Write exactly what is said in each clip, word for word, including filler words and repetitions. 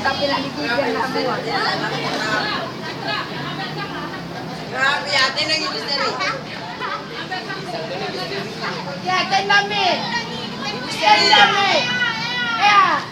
Tapi nak digigit nak buat. Ya, tendang ni. Tendang ni. Ya.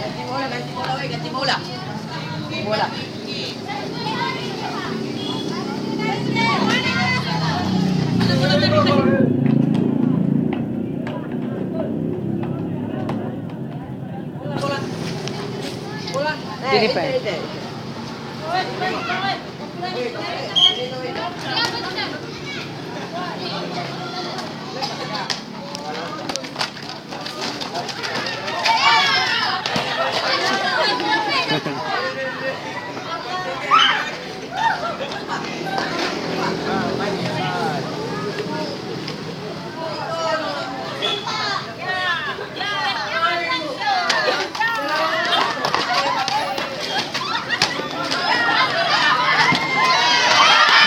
Ganti bola, ganti bola, weh, ganti bola. Ganti bola. Ini, Pak.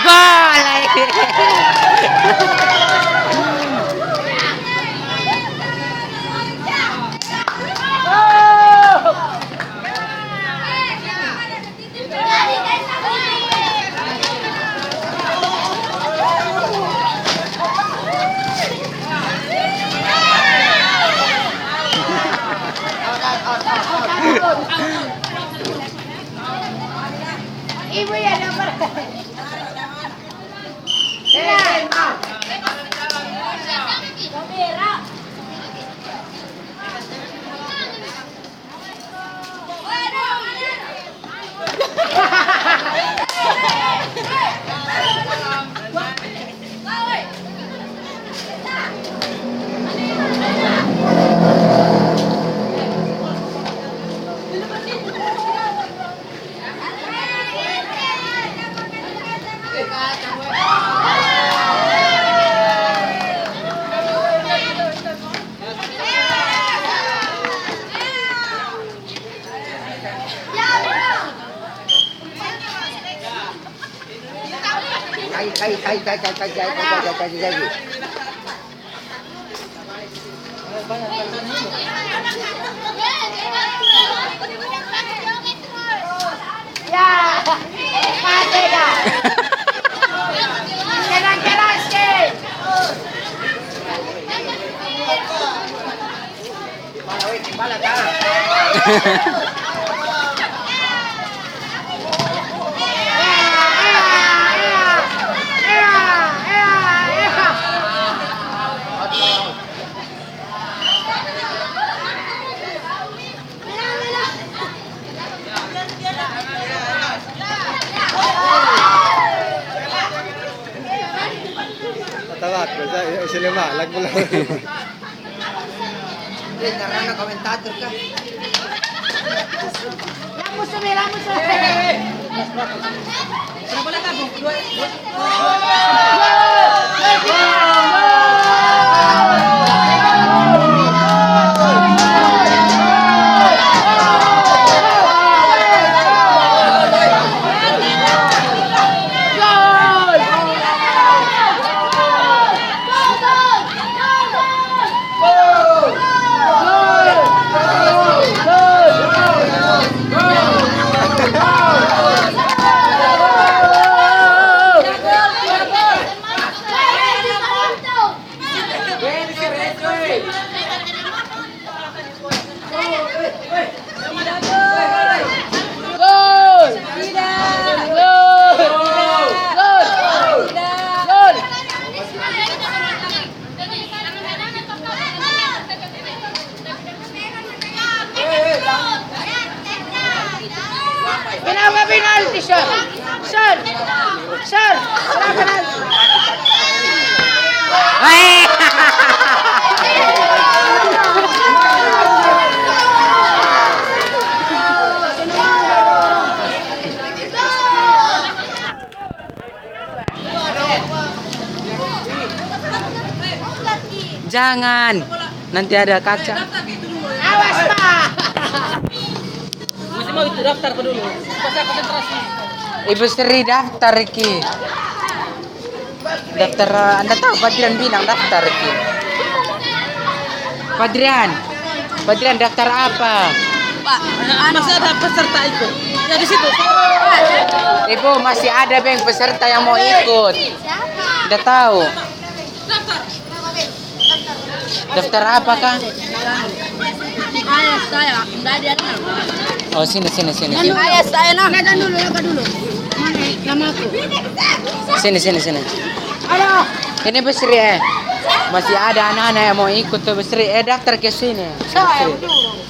Gol! Ibu ya, nomor. Kai, kai, kai. Ya, mati dah. Keras-keras sikit. Tawag ko sa, eh, sila ba? Lag mo lang. Eh, narana komentator ka. Lamu sumi, lamu sumi. Kenapa penalti, Sor? Sor! Sor! Kenapa penalti? Jangan, nanti ada kaca. Awas, Pak. Masih mau itu daftar ke dulu. Pas saya konsentrasi. Ibu Sri daftar ki. Daftar, eh, anda tahu Fadrian bilang daftar ki. Fadrian, Fadrian daftar apa? Pak, masih ada peserta ikut. Ya, di situ. Ibu, masih ada, Beng, peserta yang mau ikut. Siapa? Anda tahu. Daftar. Daftar apa kah? Ayah saya, nggak ada anak. Oh, sini, sini, sini. Ayah saya, nah. Datang dulu, datang dulu. Mana nama aku? Sini, sini, sini. Halo. Ini Bu Sri, eh. Masih ada anak-anak yang mau ikut tuh, Bu Sri. Eh, daftar ke sini. Saya, Bu Sri.